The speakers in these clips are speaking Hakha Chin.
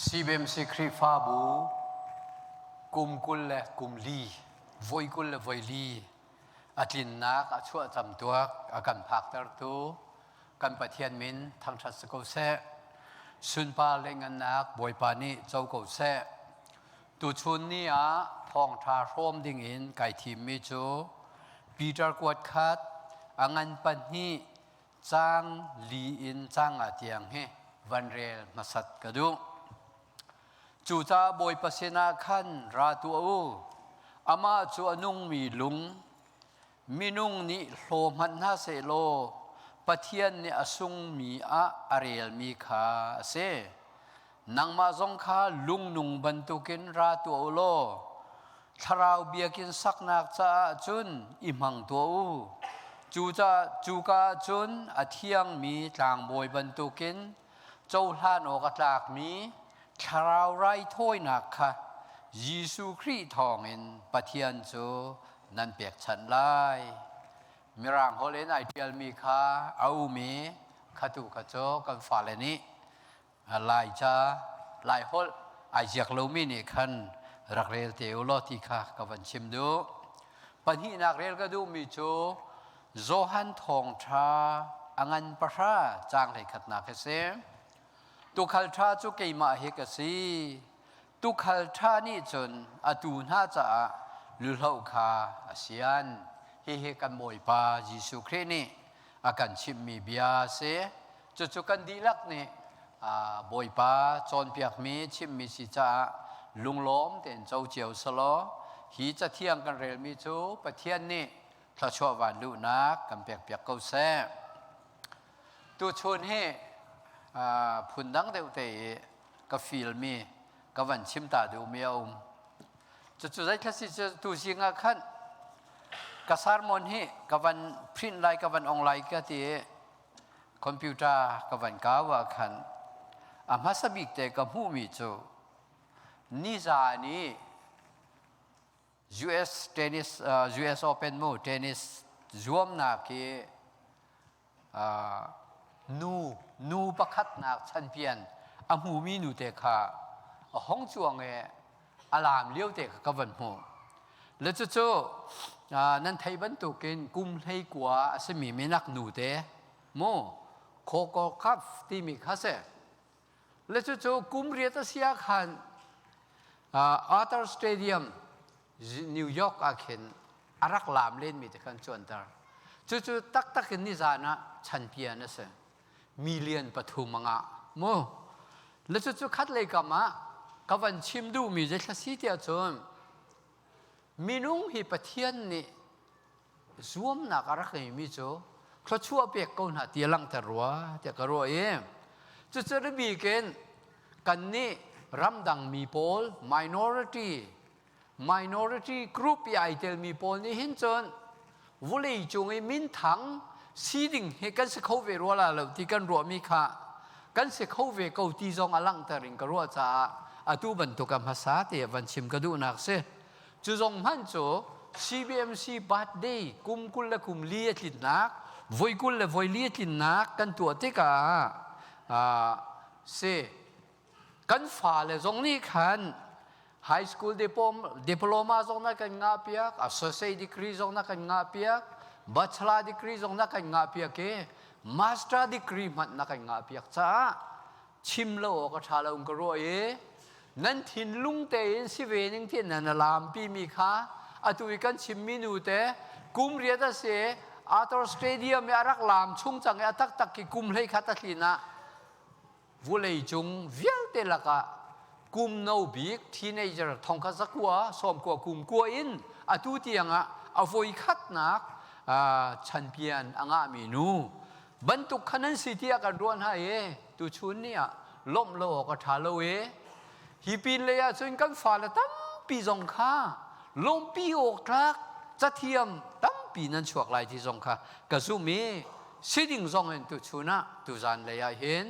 CBMC Khrihfabu kum 20 le kum li, voi 20 le voi li a tlinnak a chuah camtuak a kan phaktertu kan Pathian min thangṭhat si ko seh. Sunpar le ngannak Bawipa nih co ko seh. Tuchun ni ah thawngṭha hrawm dingin kai thimmi cu Peter kuat khat a ngan pahnih caang li in caang nga tiang hi van rel hmasat ka duh. Cucaah Bawipa sinah khan ra tuah u. Amah cu a nungmi lung, minung nih hlaw hmanh hna sehlaw Pathian nih a sungmi ah a relmi kha a si. Nangmah zong kha lungnung bantukin ra tuah u law thlarau biakinn saknak caah cun i hmang tuah u. Cucaah cuka ah cun a thiangmi tlangbawi bantukin cohlan awk a tlakmi thlarau raithawinak kha Jesuh Khrih thawngin Pathian cu nan pekchanh lai. Mirang holh in ai ṭialmi kha a um i khatu kha cu kan fale nih Laica Laiholh ai ziak lomi nih khan rak rel te u law ti kha ka van chim duh. Pahnihnak rel ka duhmi cu Johan Thawngṭha a ngan pahra caang hleikhatnak hi si. Tuukhal ṭha cu keimah hi ka si. Tuukhal ṭha nih cun a tuu hna caah luhloh kha a sian. Hihi kan Bawipa Jesuh Khrih nih a kan chimhmi bia a si. Cucu kan dihlak nih Bawipa cawnpiakmi chimmi si caah lunglawm tein co cio selaw hi cathiang kan relmi cu Pathian nih thluachuah van luhnak kan pekpiak ko seh. Tuchun hi phundang deuh te i ka feel mi ka van chim ta duhmi a um. Cucu zeithla si cu tu zing ah khan ka sermon hi ka van print lai ka van ong lai ka ti i Computer ka van kau ah khan a hmasa bik te ka hmuhmi cu nizan i US tennis US Open mu tennis zuamnak hi nu nu pakhatnak champion a hmumi nu te kha a hong cuang i a laam lio te kha ka van hmuh. Le cucu nan thei bantukin kum 19 a simi minak nu te mu Coco Cup timi kha si. Le cucu kum 8 a si ah khan Arthur Stadium New York ah khin a rak laam lenmi te khan cuanter. Cucu taktak in nizan ah champion a si. Million pathum a ngah mu. Le cucu khat lei kam ah ka van chim duhmi zeithla si tiah cun minung hi Pathian nih zuamnak a rak ngeimi cu thluachuah pek ko hna ti a langhter rua tiah ka ruah i cucu bik in kannih ramdang mi pawl minority minority group i ai telmi pawl nih hin cun vawlei cung i minthang si ding hi kan si kho ve rua la lo ti kan ruahmi kha kan si kho ve ko ti zong a langhter in ka ruah caah atu bantuk a hmasa te van chim ka duhnak si. Cu zong hmanh cu CBMC birthday kum 20 le kum li a tlinnak voi 20 le voi li a tlinnak kan tuah tikah si kan fale zong nih khan high school diploma zong na kan ngah piak associate degree zong na kan ngah piak bachelor degree zong na kan ngah piak i master degree hmanh na kan ngah piak caah chim lo awk a ṭha lo ka ruah i nan thinlung tein si ve ning ti nan lampi mi kha atu i kan chimmi nu te kum 8 a si Arthur Stadium i a rak lam chung cang i a taktak ki kum 11 a tlin ah Vawleicung vialte lakah kum no bik teenager thongkhat zakua sawmkua kum kua in atu tiangah a voi khatnak champion a ngahmi nu bantuk kha nan si tiah kan ruah hna i tuchun ni ah lawmh lo awk a ṭha lo i hi pin lei ah cun kan fale tampi zong kha lawmhpi awk tlak cathiam tampi nan chuak lai ti zong kha ka zumh i siding zong in tuchun ah tuzan lei ah hin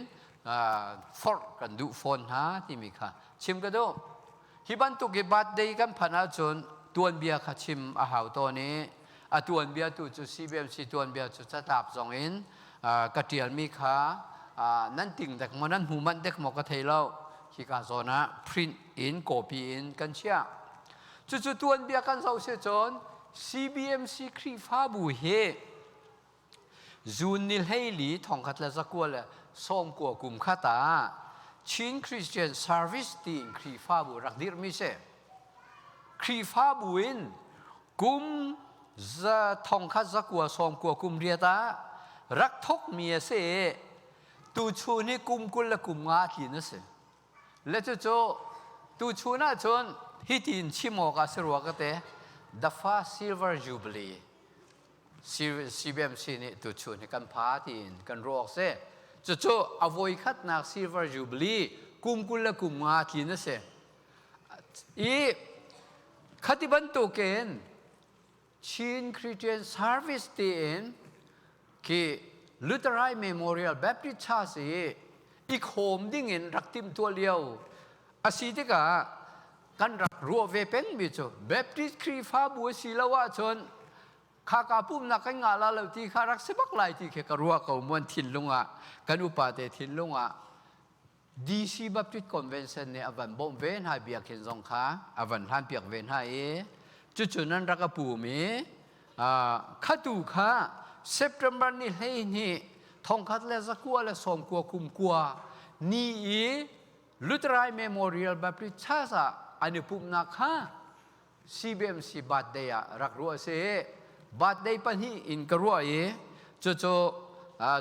forh kan duh fawn hna timi kha chim ka duh. Hi bantuk hi birthday kan phanh ahcun tuanbia kha chim a hau tawn i a tuanbia tu cu CBMC tuanbia cu catlap zong in ka ṭialmi kha nan ting dek maw nan hmu manh dek maw ka thei lo. Hika zawn ah print in copy in kan chiah. Cucu tuanbia kan zoh si cun CBMC Khrihfabu hi June ni 14 1990 kum khat ah Chin Christian Service tiin Khrihfabu rak dirhmi si. Khrihfabu in kum za thongkhat zakua sawmkua kum riat ah rak thokmi a si i tuchun hi kum 20 le kum nga tlin a si. Le cucu tuchun ahcun hitin chim awk ah si rua ka te the first silver jubilee CBMC nih tuchun hi kan pha tiin kan ruah awk si. Cucu a voikhatnak silver jubilee kum 20 le kum nga tlin a si. I khati bantukin Chin Christian Service tiin khi Lutheran Memorial Baptist Church i i khawm ding in rak timhtuah lio a si tikah kan rak ruah ve pengmi cu Baptist Khrihfabu a si lo ahcun khaka pumnak kan ngah la lo ti kha rak si bak lai ti khi ka ruah ko muan thinlung ah kan upa te thinlung ah DC Baptist Convention nih a van bawmh ve hna biakinn zong kha a van hlanpiak ve hna i cucu nan rak a pum i khatu kha September ni 12 1990 ni i Lutheran Memorial Baptist Church ah an i pumhnak kha CBMC birthday ah rak ruah a si. Birthday pahnih in ka ruah i cucu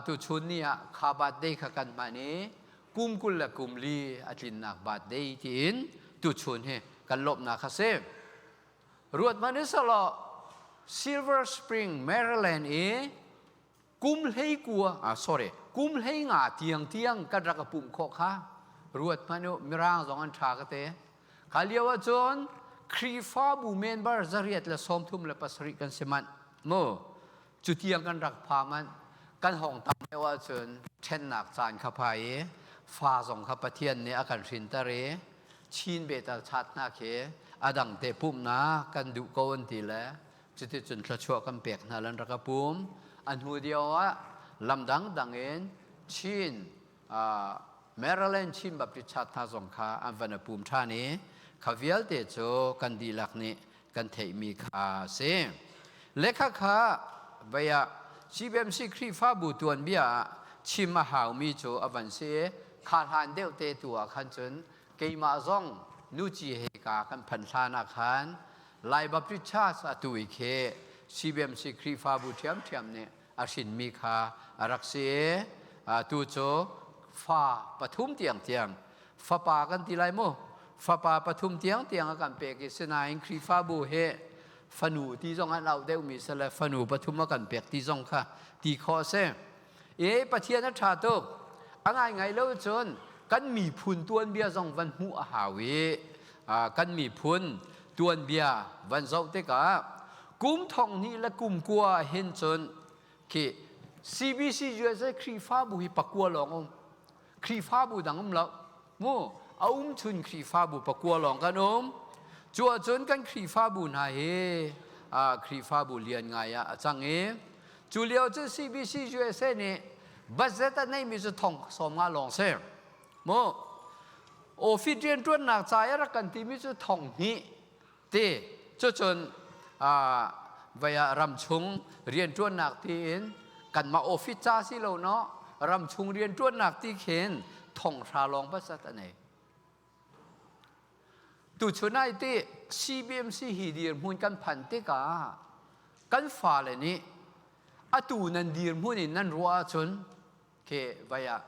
tuchun ni ah kha birthday kha kan hman i kum 20 le kum li a tlinnak birthday tiin tuchun hi kan lawmhnak kha si. Ruat hmanh i selaw Silver Spring, Maryland i kum 19 ah sorry kum 15 tiang tiang kan rak pumh khawh kha ruat hmanh u. Mirang zong an ṭha ka te. Kha lio ahcun Khrihfabu member 137 kan si manh mu. Cu tiang kan rak pha manh. Kan hong tam lio ahcun ṭhennak caan kha pha i fa zong kha Pathian nih a kan hrinter i Chin Bethel chat hna khi a dang te pumhnak kan duh ko an ti le cuticun thluachuah kan pek hna lan rak a pum. A hnu dio ah lam dangdang in Chin Maryland Chin Baptist Church hna zong kha an van a pum ṭhan i kha vialte cu kan dihlak nih kan theihmi kha a si. Lekha kha vei ah CBMC Khrihfabu tuanbia ah chim a haumi cu a van si i kha hlan deuh te tu ah khan cun keimah zong nuci he ka kan phanh hlan ah khan Lai Baptist Church atu i khi CBMC Khrihfabu ṭhiamṭhiam nih a hrinmi kha a rak si i atu cu fa pathum tiangtiang, fapa kan ti lai mu, fapa pathum tiangtiang a kan pek i sinain Khrihfabu hi fanu ti zong an auh deuhmi si le fanu pathum a kan pek ti zong kha ti khawh a si. E Pathian a ṭha tuk. A ngaingai lo cun kan miphun tuanbia zong van hmuh a hau i kan miphun tuanbia van zoh tikah kum 2000 le kum kua hin cun khi CBC USA Khrihfabu hi pakua lawng um. Khrihfabu dang um lo. Mu a um chun Khrihfabu pakua lawng kan um. Cu ahcun kan Khrihfabu hna hi Khrihfabu lian ngai ah a cang i cu lio cu CBC USA nih budget a neimi cu 70,000 lawng si. Mu office rianṭuannak ca i rak kan timi cu 2000 ti cucun vai ah ramchung rianṭuannak tiin kanmah office ca si lo no ramchung rianṭuannak ti khin 3000 lawng basat a nei. Tuchun ai ti CBMC hi dirhmun kan phan tikah kan fale nih atu nan dirhmun in nan ruah ahcun khi vai ah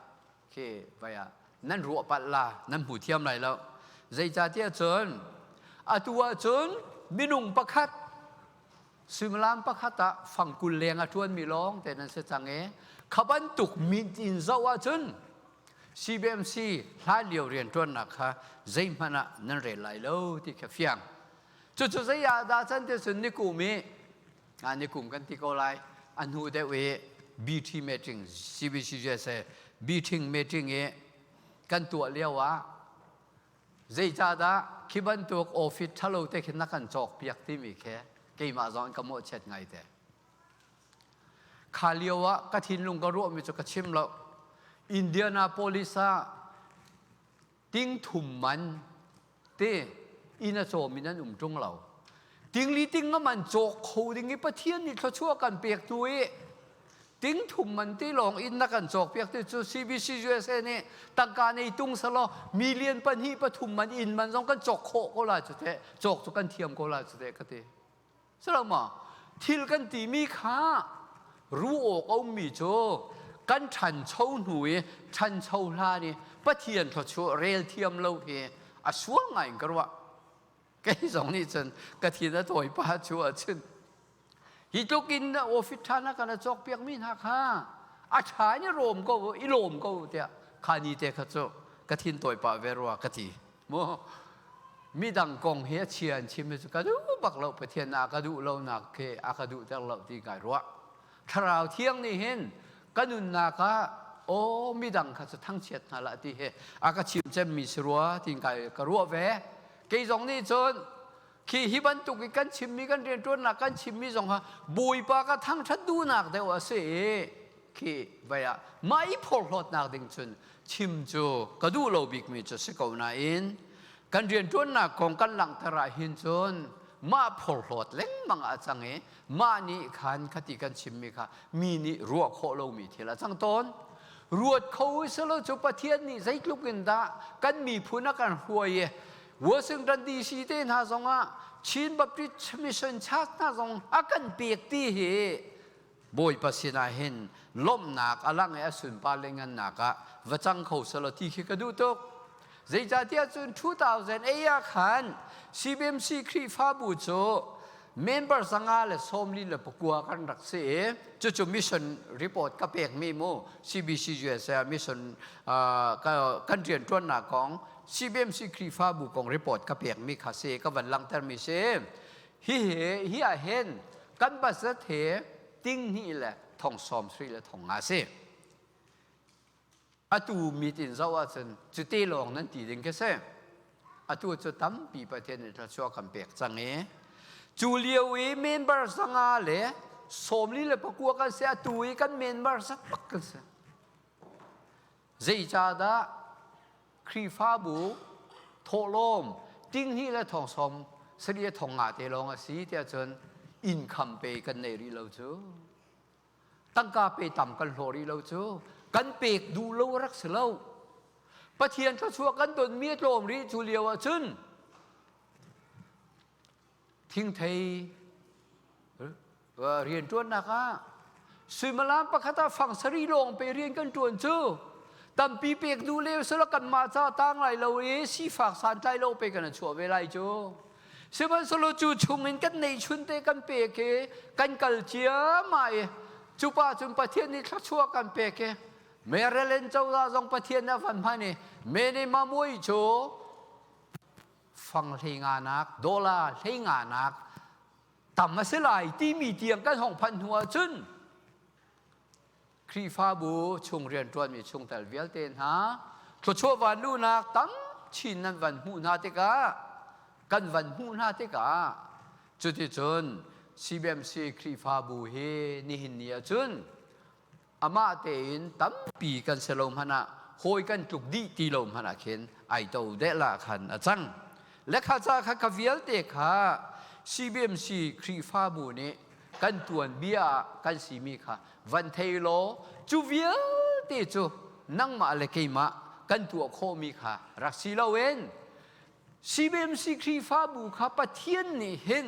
khi vai ah nan ruah palh la, nan hmu thiam lai lo. Zeicahtiah cun atu ahcun minung pakhat suimilam pakhat ah fangkul leng a ṭuanmi lawng te nan si cang i kha bantuk min in zoh ahcun CBMC hlan lio rianṭuannak kha zeihmanh ah nan rel lai lo ti kha fiang. Cucu zei ah dah can ti cun nikum i nikum kan ti ko lai, a hnu deuh i BT meeting CBCUSA meeting meeting i kan tuah lio ah zeicahdah khi bantuk office ṭhalo te khin na kan cawk piak timi khi keimah zong ka mawhchiat ngai te. Kha lio ah ka thinlung ka ruahmi cu ka chim lo. Indianapolis ah. Ting thum man te inn a cawm in an um ṭung lo. Tingli ting a man cawk kho ding i Pathian nih thluachuah kan pek tu i ting thum man ti lawng inn na kan cawk piak ti cu CBC USA nih tangka nei tung selaw million pahnih pathum man inn man zong kan cawk khawh ko lai cu teh cawk cu kan thiam ko lai cu teh ka ti. Si lo maw? Thil kan timi kha ru awk a ummi cu kan ṭhancho hnu i ṭhancho hlan i Pathian thluachuah rel thiam lo hi a sual ngai in ka ruah. Kei zong nih cun ka thin a tawi pa cu ahcun hi tluk in office ṭha na kan a cawkpiakmi hna kha a ṭha in i rawm ko i lawm ko tiah kha ni te kha cu ka thin tawi pah ve rua ka ti. Mu midang kong hi a chia an chim cu ka duh bak lo Pathian a ka duh lonak khi a ka duhter lo ti kai ruah. Thlarau thiang nih hin ka nunnak ah aw midang kha cu thangchiat hna lah ti hi a ka chim cemmi si rua tiin kai ka ruah ve. Kei zong nih cun khi hi bantuk i kan chimmi kan rianṭuannak kan chimmi zong kha Bawipa ka thangṭhat duhnak deuh a si i khi vai ah mah i phorhlawtnak ding cun chim cu ka duh lo bikmi cu si ko nain kan rianṭuannak kong kan langhter ah hin cun mah phorhlawt lengmang ah a cang i mah nih khan khati kan chimmi kha mi nih ruah khawh lomi thil a cang tawn. Ruat kho silo cu Pathian nih zeitluk in dah kan miphun a kan hruai i Washington DC te hna zongah Chin Baptist Mission Church hna zong a kan pek ti hi Bawipa sinah hin lawmhnak a lang i a sunpar le ngannak ah va cang kho selaw ti khi ka duh tuk. Zeicahtiah cun 2008 ah khan CBMC Khrihfabu cu member 149 kan rak si i cucu mission report ka pekmi mu CBC USA mission kan rianṭuannak kong CBMC Khrihfabu kong report ka pekmi kha si ka van langhtermi si. Hi hi ah hin kan budget hi ting hnih le thong sawm sri le thong nga si. Atu mit in zoh ahcun cuti lawng nan ti ding khi si. Atu cu tampi Pathian nih thluachuah kan pek cang i cu lio i member 149 kan si atu i kan member zat bak kan si. Zeicahdah Khrihfabu thawhlawm tinghnih le thong sawm sarih le thong nga te lawng a si tiah cun income pe kan nei rih lo cu. Tangka pe tam kan hlawh rih lo cu. Kan pek duh lo rak si lo. Pathian thluachuah kan donmi a tlawm rih cu lio ah cun thingthei rianṭuannak ah suimilam pakhat ah fang sarih lawng pe rian kan ṭuan cu tampi pek duh le sila kanmah ca tang lai lo i sifak santlai lo pe kan chuah ve lai cu. Sihmanhsehlaw cu chungin kan neihchun te kan pek i kan kal ciammah i cu pa cun Pathian nih thluachuah kan pek i Maryland cozah zong Pathian nih a van hman i Mene Mamui cu fang hlei nganak dollar hlei nganak tam a si lai timi tiang kan hong phanh hnu ahcun Khrihfabu chung rianṭuanmi chungtel vialte hna thluachuah vanluhnak tam chin nan van hmuh hna tikah kan van hmuh hna tikah cuticun CBMC Khrihfabu hi nihin ni ahcun amah tein tampi kan si lo hmanh ah hawi kan tluk dih ti lo hmanh ah khin ai to deh la khan a cang. Lekha ca kha ka vialte kha CBMC Khrihfabu nih kan tuanbia ah kan simi kha van thei law cu vialte cu nangmah le keimah kan tuah khawhmi kha rak si loin CBMC Khrihfabu kha Pathian nih hin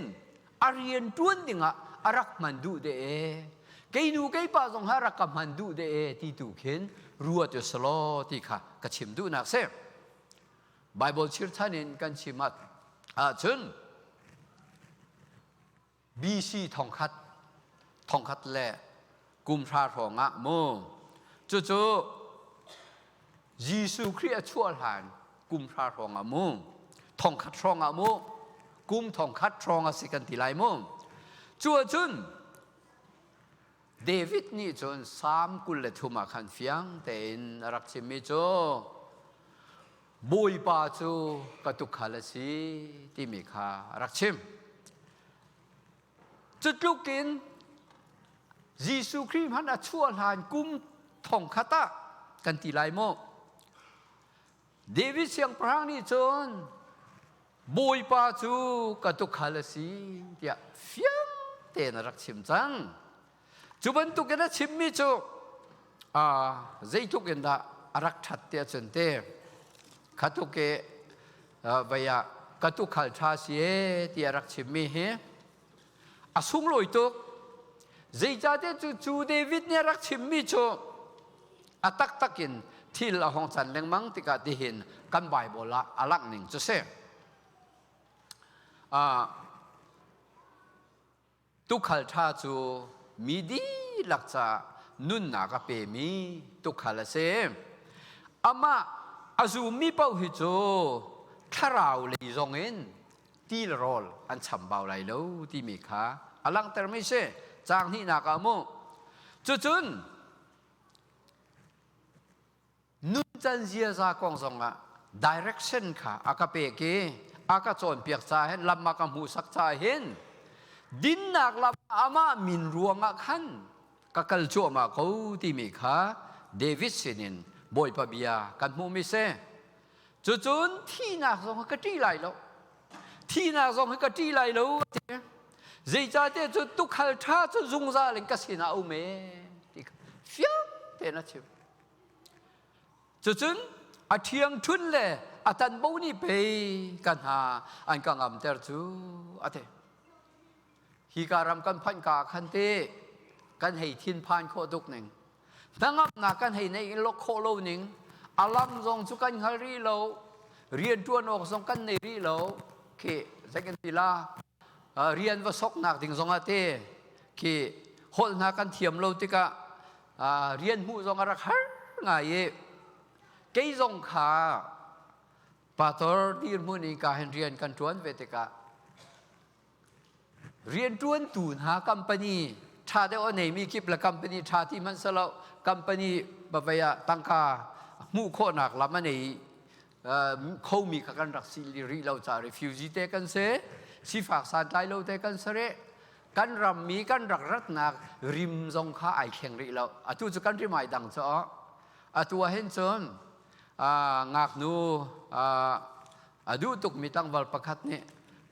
a rian ṭuan dingah a rak hman duh de e. Kei nu kei pa zong ha rak ka hman duh de e ti tu khin ruat u selaw ti kha ka chim duhnak si. Bible chirchan in kan chim ahcun BC thongkhat thongkhat le kum hra hrawng ah mu cucu Jesuh Khrih a chuah hlan kum hra hrawng ah mu thongkhat hrawng ah mu kum thongkhat hrawng a si kan ti lai mu cu ahcun David nih cun Salm 23 ah khan fiang tein a rak chimmi cu Bawipa cu ka tukhal a si timi kha a rak chim. Cu tluk in Jesuh Khrih hmanh a chuah hlan kum thongkhat ah kan ti lai maw? David siangpahrang nih cun Bawipa cu ka tukhal a si tiah fiang tein a rak chim cang. Cu bantukin a chimmi cu zeitluk in dah a rak ṭhat tiah cun te kha tuk i vei ah ka tukhal ṭha si e ti a rak chimmi hi a sunglawi tuk. Zeicahtiah cu cu David nih a rak chimmi cu a taktak in thil a hong can lengmang tikah tihin kan Bible ah a langh ning cu si. Tukhal ṭha cu mi dihlak caah nunnak a pemi tukhal a si. Amah a zummi paoh hi cu thlarau lei zongin ti le rawl an chambau lai lo timi kha a langhtermi si. Caang hnihnak ah mu. Cucun nuncan ziaza kong zongah direction kha a ka pek i a ka cawnpiak ca hin lam a ka hmuhsak ca hin dinnak lam amah min ruangah khan ka kal cuahmah ko timi kha David sinin Bawipa bia kan hmuhmi si. Cucun thihnak zong ka ṭih lai lo. Thihnak zong hi ka ṭih lai lo ti. Zeicahtiah cu tukhal ṭha cu zungzal in ka sinah a um ee ti kha fiang tein a chim. Cucun a ṭhiangṭhun le a tanbo nih pei ka hna an ka ngamter cu a ti. Hika ram kan phanh ka khan te kan hei thinphan khawh tuk ning. Hnangamnak kan hei neih lo khawh lo ning. A lam zong cu kan hngal rih lo. Rianṭuan awk zong kan nei rih lo. Khi zeikan ti la rian va soknak ding zong ah te khi holh hna kan thiam lo tikah rian hmuh zong a rak har ngai i kei zong kha pastor dirhmun in ka hin rian kan ṭuan ve tikah rianṭuantu hna company ṭha deuh a neimi kip le company ṭha ti hmanh selo company pavei ah tangka hmuh khawhnak lam a nei khomi kha kan rak si rih lo ca refugee te kan si sifak santlai lo te kan si rih kan rammi kan rak ratnak rim zong kha ai thleng rih lo atu cu kan rim ai dang cu atu ah hin cun ngaknu a duh tukmi tlangval pakhat nih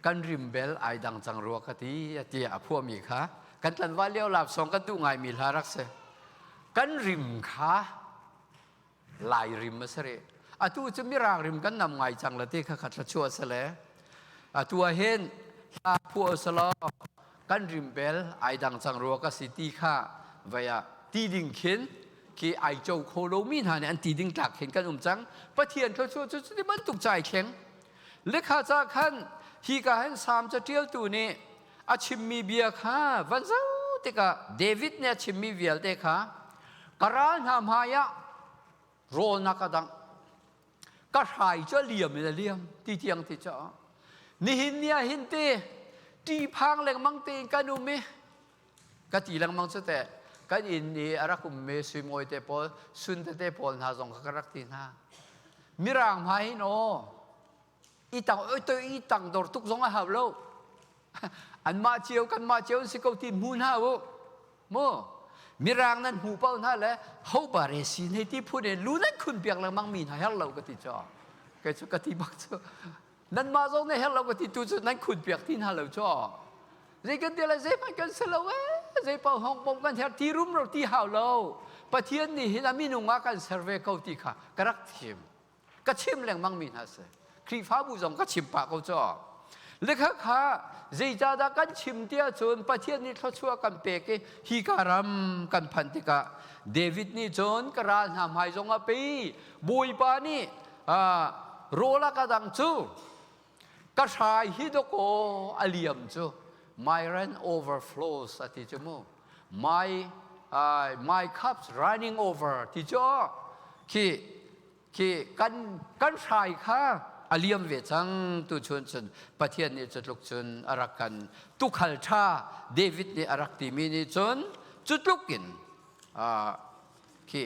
kan rim bel ai dang cang rua ka ti tiah a phuahmi kha kan tlanval lio lapsawng kan duh ngaimi hla rak si kan rim kha lai rim a si rih atu cu mirang rim kan nam ngai cang la ti kha kha thluachuah si le atu ah hin hla phuah selaw kan rim bel ai dang cang rua ka si ti kha vei ah ti ding khin khi ai co kho lomi hna nih an ti ding tlak khin kan um cang Pathian thluachuah cu cuti bantuk cai thleng lekha ca khan hi ka hin Salm caṭialtu nih a chimmi bia kha van zoh tikah David nih a chimmi vialte kha ka ral hna hmai ah rawl na ka dangh ka hrai cu a liam in a liam ti tiang ti caah nihin ni ah hin te ṭihphang lengmang tein kan um i ka ti lengmang cu teh kan inn i a rak ummi suimawi te pawl sun tete pawl hna zong kha ka rak ti hna mirang hmai hin aw i tang oi toi i tang dor tuk zong a hau lo anmah cio kanmah cio an si ko ti hmu hna u mu mirang nan hmu pau hna le ho bare si nei ti phun in lu nan khun piak lengmang mi hna her lo ka ti cho kei cu ka ti bak cu nanmah zong ne her lo ka ti tu cu nan khun piak ti hna lo cho zei kan ti lai zei hmanh kan si lo e zei pau hong pom kan her ti rum ro ti hau lo Pathian nih hin a minung ah kan ser ve ko ti kha ka rak thim ka chim lengmang mi hna si Khrihfabu zong ka chim pah ko caw lekha kha zeicahdah kan chim tiah cun Pathian nih thluachuah kan pek i hi ka ram kan phanh tikah David nih cun ka ral hna hmai zong ah pei Bawipa nih rawl a ka dang cu ka hrai hi dawkaw a liam cu my rent overflows a ti cu mu my my cups running over ti cu khi khi kan kan hrai kha a liam ve cang tu chun cun Pathian nih cutluk cun a rak kan tukhal ṭha David nih a rak timi nih cun cutluk in khi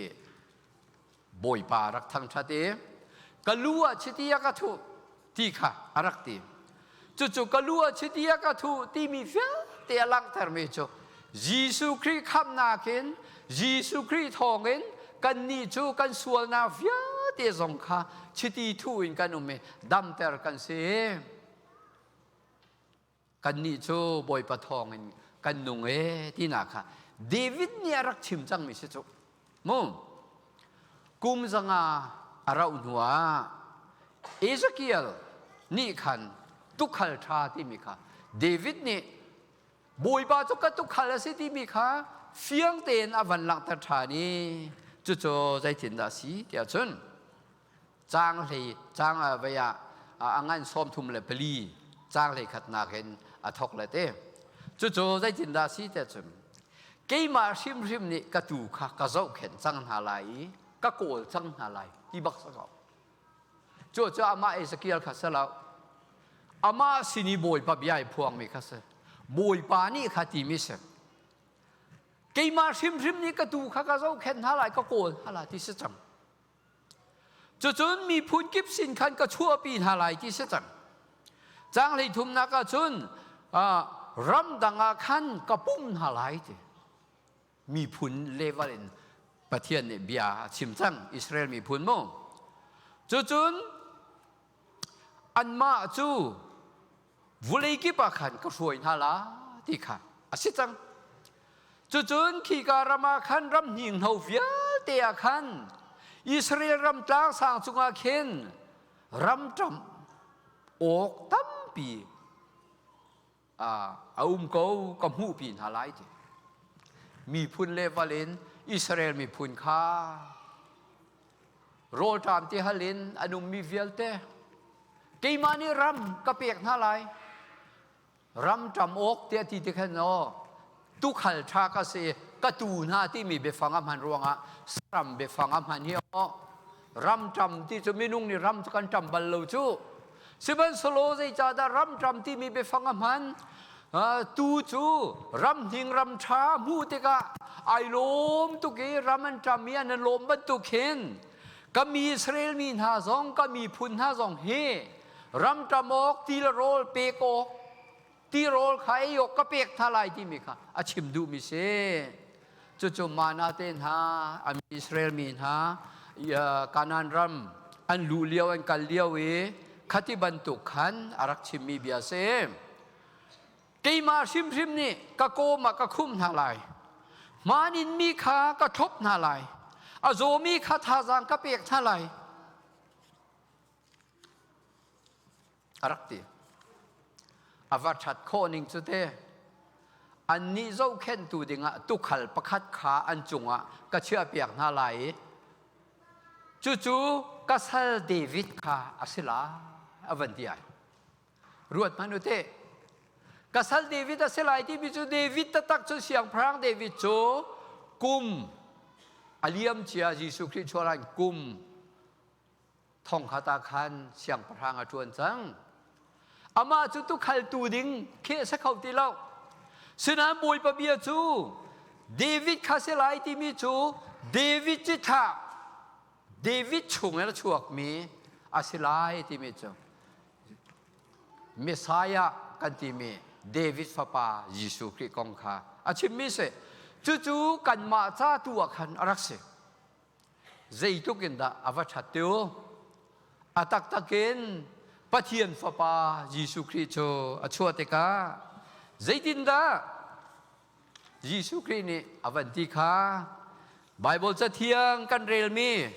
Bawipa rak thangṭhat i ka lu ah chiti a ka thuh ti kha a rak ti cucu ka lu ah chiti a ka thuh timi vialte a langhtermi cu Jesuh Khrih khamhnak in Jesuh Khrih thawngin kannih cu kan sualnak vialte. vialte zong kha chiti thu in kan um i damter kan si. Kannih cu Bawipa thawngin kan nung e tinak kha David nih a rak chim cangmi si cu. Mu kum 500 a rauh hnuah Ezekiel nih khan tukhal ṭha timi kha David nih Bawipa cu ka tukhal a si timi kha fiang tein a van langhter ṭhan i cucu zeitindah a si tiah cun caang hlei caang vei ah a ngan 34 caang hlei khatnak in a thok le te. Cucu zeitindah a si tiah cun keimah hrimhrim nih ka tuu kha ka zohkhenh cang hna lai i ka kawl cang hna lai ti bak si ko. Cu cu amah Ezekiel kha si lo, amah sin i Bawipa bia i phuangmi kha si. Bawipa nih kha timi si, keimah hrimhrim nih ka tuu kha ka zohkhenh hna lai, ka kawl hna lai ti si cang. Cucun miphun kip sin khan ka chuahpi hna lai ti si cang. Caang 33nak ah cun ramdang ah khan ka pum hna lai ti. Miphun level in Pathian nih bia a chim cang Israel miphun mu. Cucun anmah cu vulei kip ah khan ka hruai hna la ti kha a si cang. Cucun khika ram ah khan ram hninghno vialte ah khan Israel ram tlang sang cungah khin ram ṭam awk tampi a um ko, ka hmuhpi hna lai ti. Miphun le val in Israel miphun kha rawlṭam ti hal in an ummi vialte keimah nih ram ka pek hna lai, ram ṭam awk tiah ti ti khan aw tukhal ṭha ka si, ka tu hna timi biafang a hman ruangah saram biafang a hman hi aw. Ram ṭam ti cu minung nih ram cu kan ṭam bal lo cu. Sihmanhsehlaw zeicahdah ram ṭam timi biafang a hman? Tu cu ram hning ram ṭha hmuh tikah ai lawm tuk i ram an ṭam i an i lawm bantuk khin ka mi Israel mi hna zong, ka miphun hna zong hi ram ṭam awk ti le rawl pek awk, tirawl kha ei awk ka pek hna lai timi kha a chim duhmi si. Cucu mana te hna a mi Israel mi hna Kanaan ram an luh lio, an kal lio i khati bantuk khan a rak chimmi bia si. Keimah hrimhrim nih ka kawm ah ka khumh hna lai, hmaan in mi kha ka thlop hna lai, a zawmi kha thazaang ka pek hna lai, a rak ti. A va ṭhat khawh ning cu te, annih zohkhenhtu dingah tukhal pakhat kha an cungah ka chiahpiak hna lai i cucu ka sal David kha a si lai, a van ti ai. Ruat hmanh u te, ka sal David a si lai timi cu David taktak cu siangpahrang David cu kum a liam cia Jesuh Khrih chuah kum 1000 ah khan siangpahrang a ṭuan cang. Amah cu tukhaltu ding khi a si kho ti lo. Sinain Bawipa bia cu David kha si lai timi cu David cithlah, David chung in a chuakmi a si lai timi cu Messiah kan timi David fapa Jesuh Khrih kong kha a chimmi si. Cucu kanmah ca tu ah khan a rak si. Zeitluk in dah a va ṭhat ti u! A taktak in Pathian Fapa Jesuh Khrih cu a chuah tikah zeitindah Jesuh Khrih nih a van ti kha Baibal Cathiang kan relmi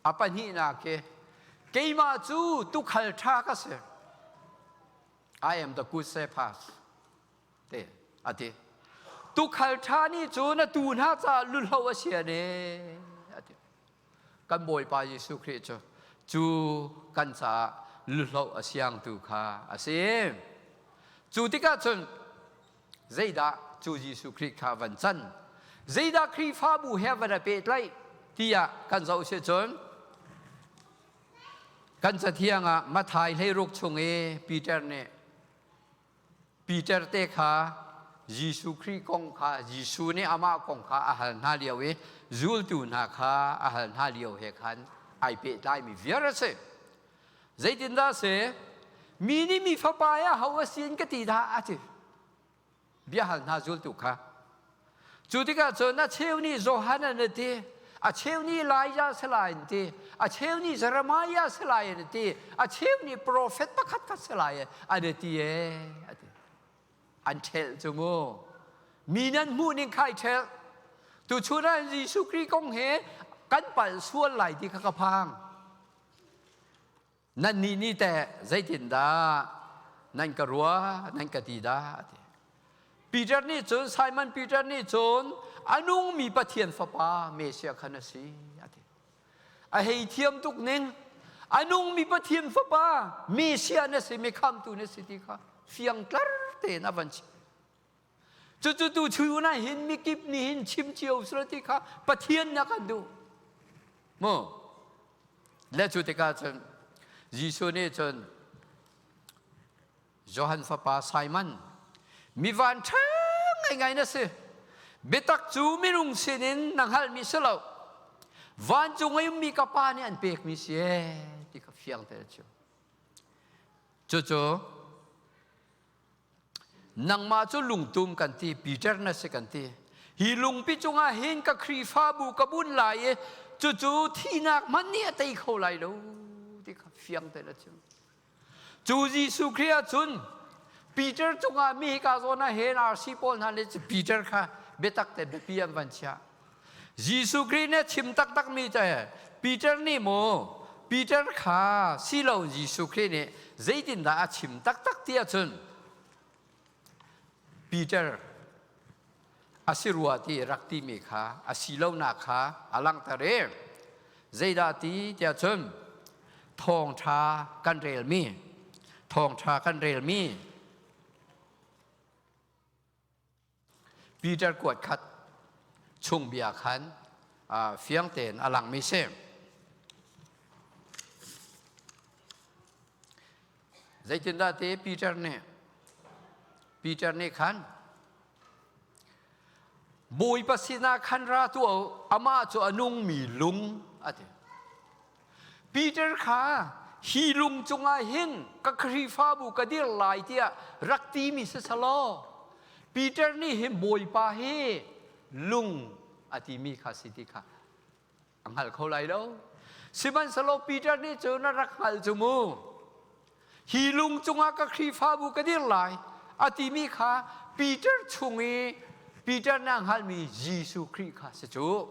a pahnihnak hi, keimah cu tukhal ṭha ka si. I am the good shepherd. Te a ti. Tukhal ṭha nih cun a tuu hna caah luhlo a sian e, a ti. Kan Bawipa Jesuh Khrih cu cu kan caah luhlo a siangtu kha a si. Cu tikah cun zeidah cu Jesuh Khrih kha van can, zeidah Khrihfabu he van a pehtlaih tiah kan zoh si cun kan Cathiang ah Matthai 16 chung i Peter nih Peter te kha Jesuh Khrih kong kha, Jesuh nih amah kong kha a hal hna lio i zultu hna kha a hal hna lio he khan ai pehtlaimi viar a si. Zeitindah a si? Mi nih mi fapa i aho a si in ka ti dah, a ti. Bia hal hna zultu kha. Cu tikah cun a cheu nih Johan an ti, a cheu nih Elijah si lai an ti, A cheu nih Jeremiah si lai an ti. A cheu nih profet pakhat khat si lai an ti e a ti. An ṭhelh cu mu. Mi nan hmuh ning kha i ṭhelh. Tuchun ah Jesuh Khrih kong he kan palh sual lai ti kha ka phang. Nannih nih teh zeitindah nan ka ruah, nan ka ti dah? A ti. Peter nih cun, Simon Peter nih cun, a nungmi Pathian Fapa Messiah kha na si, a ti. A hei thiam tuk ning, a nungmi Pathian Fapa Messiah na si, mi khamtu na si ti kha fiang tlar tein a van chim. Cucu tu chun ah hin mikip nih hin chim cio sila ti kha Pathian nih a kan duh. Mu. Le cu tikah cun Jesuh nih cun Johan fapa Simon mi van ṭha ngaingai na si. Biatak cu minung sinin na hngalhmi si lo. Vancung i ummi ka pa nih an pekmi si ee ti kha fiang tein a chim. Cucu Nangmah cu lungtum kan ti, Peter na si kan ti. Hi lungpi cungah hin ka Khrihfabu ka bun lai i cucu thihnak hmanh nih a tei kho lai lo ti kha fiang tein a chim. Cu Jesuh Khrih ah cun Peter cungah mi hika zawn ah hen RC pawl hna nih Peter kha biatak te biapi an van chiah. Jesuh Khrih nih a chim taktakmi te Peter nih maw Peter kha silo Jesuh Khrih nih zeitindah a chim taktak ti ahcun Peter a si rua ti rak timi kha a si lonak kha a langhter i zeidah ti tiah cun thawngṭha kan relmi thawngṭha kan relmi Peter kuat khat chung bia khan fiang tein a langmi si. Zeitindah ti Peter nih Peter nih khan Bawipa sinah khan ra tuah amah cu a nungmi lung a ti. Peter kha hi lung cungah hin ka Khrihfabu ka dir lai tiah rak timi si selaw Peter nih hin Bawipa hi lung a timi kha si ti kha a hngal kho lai lo. Sihmanhsehlaw Peter nih cun a rak hngalh cu mu. Hi lung cungah ka Khrihfabu ka dir lai a timi kha Peter chung i Peter nih a hngalhmi Jesuh Khrih kha si cu.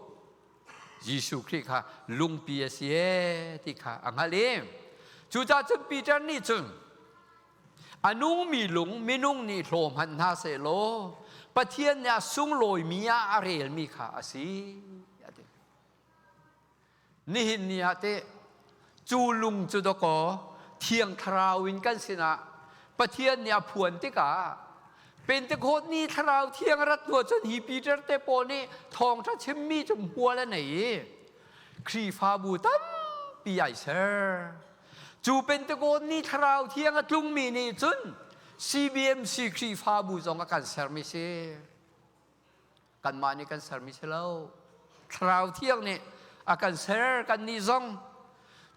Jesuh Khrih kha lungpi a si ee ti kha a hngalh i cucaah cun Peter nih cun a nungmi lung minung nih hlaw hmanh hna seh law Pathian nih a sunglawimi ah a relmi kha a si a ti. Nihin ni ah teh cu lung cu dawkaw Thiang Thlarau in kan sinah Pathian nih a phuan tikah Pentecost ni Thlarau Thiang a rat hnu cun hi Peter te pawl nih thawngṭha chimmi cu hmual a nei i Khrihfabu tampi ai ser. Cu Pentecost ni Thlarau Thiang a tlungmi nih cun CBMC Khrihfabu zong a kan sermi si. Kanmah nih kan sermi si lo. Thlarau Thiang nih a kan ser kannih zong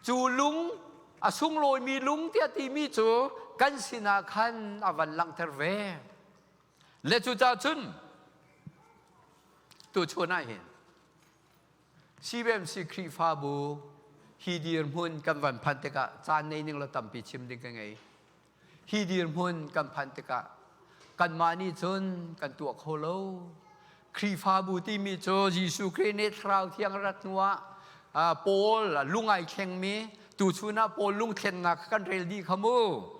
cu lung a sunglawimi lung tiah timi cu kan sinah khan a van langhter ve. Le cucaah cun tuchun ah hin CBMC Khrihfabu hi dirhmun kan van phanh tikah caan nei ning lo tampi chim ding ka ngei. Hi dirhmun kan phanh tikah kanmah nih cun kan tuah kho lo. Khrihfabu timi cu Jesuh Khrih nih Thlarau Thiang rat hnuah Paul lung ai thlengmi tuchun ah Paul lungthlennak kan rel dih kha mu.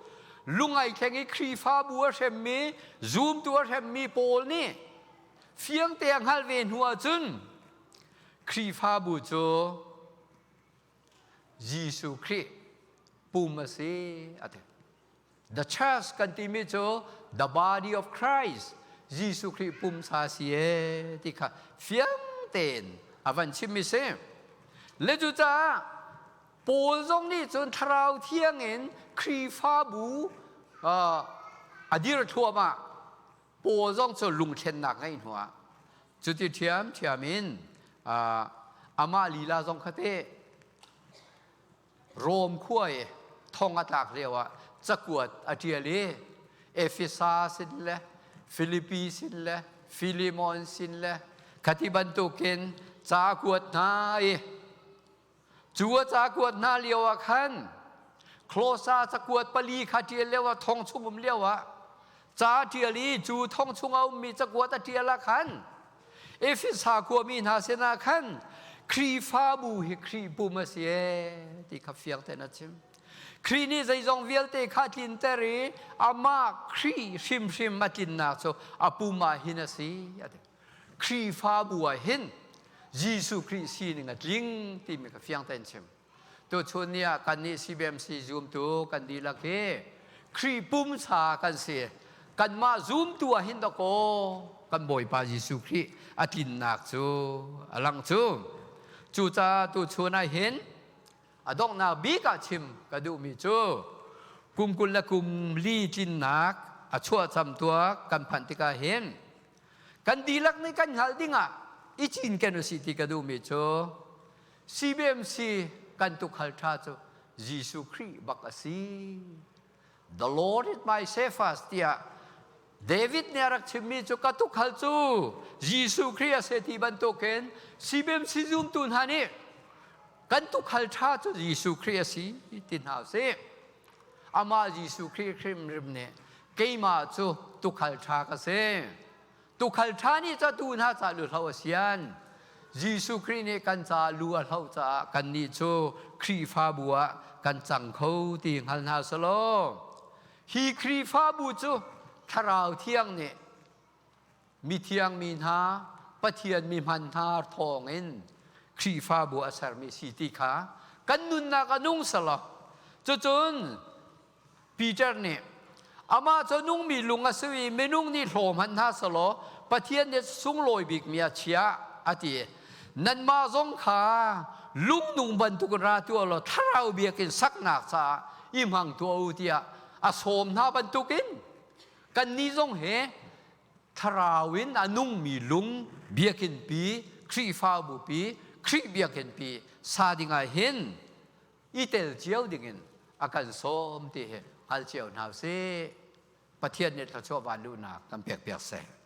Lung ai thleng i Khrihfabu a hremmi, zumtu a hremmi Paul nih fiangte a hngalh ve hnu ahcun Khrihfabu cu Jesuh Khrih pum a si a ti. The church kan timi cu the body of Christ Jesuh Khrih pumsa si e ti kha fiang tein a van chimmi si. Le cucaah Paul zong nih cun thlarau thiang in Khrihfabu a dir thluahmah. Paul zong cu lungthlennak ngeih hnuah cuti ṭhiamṭhiam in amah lila zong kha teh Rom khua i thong a tlak lioah cakuat a ṭial i Efesa sin le Filipi sin le Filimon sin le khati bantukin ca a kuat hna i. Cu a ca kuat hna lio ah khan Klosa cakuat pali kha ṭial lio ah thong chung um lio ah ca ṭial i cu thong chung a ummi cakuat a ṭial ah khan Efesa khuami hna sinah khan Khrihfabu hi Khrih pum a si ee ti kha fiang tein a chim. Khrih nih zeizong vialte kha a tlinter i amah Khrih hrimhrim a tlinnak cu a pum ah hin a si a ti. Khrihfabu ah hin Jesuh Khrih sining a tling timi kha fiang tein chim. Tuchun ni ah kannih CBMC zumtu kan dihlak hi Khrih pumsa kan si. Kanmah zumtu ah hin dakaw kan Bawipa Jesuh Khrih a tlinnak cu a lang cu. Cucaah tuchun ah hin a donghnak bik ah chim ka duhmi cu kum 20 le kum li tlinnak a chuahcam tuak kan phanh tikah hin kan dihlak nih kan hngalh dingah i cinken usih ti ka duhmi cu CBMC kan tukhal ṭha cu Jesuh Khrih bak a si. The Lord is my shepherd tiah David nih a rak chimmi cu ka tukhal cu Jesuh Khrih a si ti bantukin CBMC zumtu hna nih kan tukhal ṭha cu Jesuh Khrih a si ti hna usih. Amah Jesuh Khrih hrimhrim nih keimah cu tukhal ṭha ka si. Tukhal ṭha nih ca tuu hna ca lu hlo a sian. Jesuh Khrih nih kan ca lu a hloh caah kannih cu Khrihfabu ah kan cang kho ti hngal hna selaw hi Khrihfabu cu Thlarau Thiang nih mithiang mi hna Pathian mi hman hna thawngin Khrihfabu a sermi si ti kha kan nunnak a nung selaw cucun Peter nih amah cu nungmi lung a si i minung nih hlaw hmanh hna selaw Pathian nih sunglawi bikmi a chiah a ti. Nanmah zong kha lungnung bantuk in ra tuah law thlarau biakinn saknak caah i hmang tuah u tiah a sawm hna bantukin kannih zong he thlarau in a nungmi lung biakinn pi Khrihfabu pi Khrih biakinn pi sa dingah hin i tel cio dingin a kan sawm ti hi hngal cio hna usih. Pathian nih thluachuah van luhnak kan pek piak seh.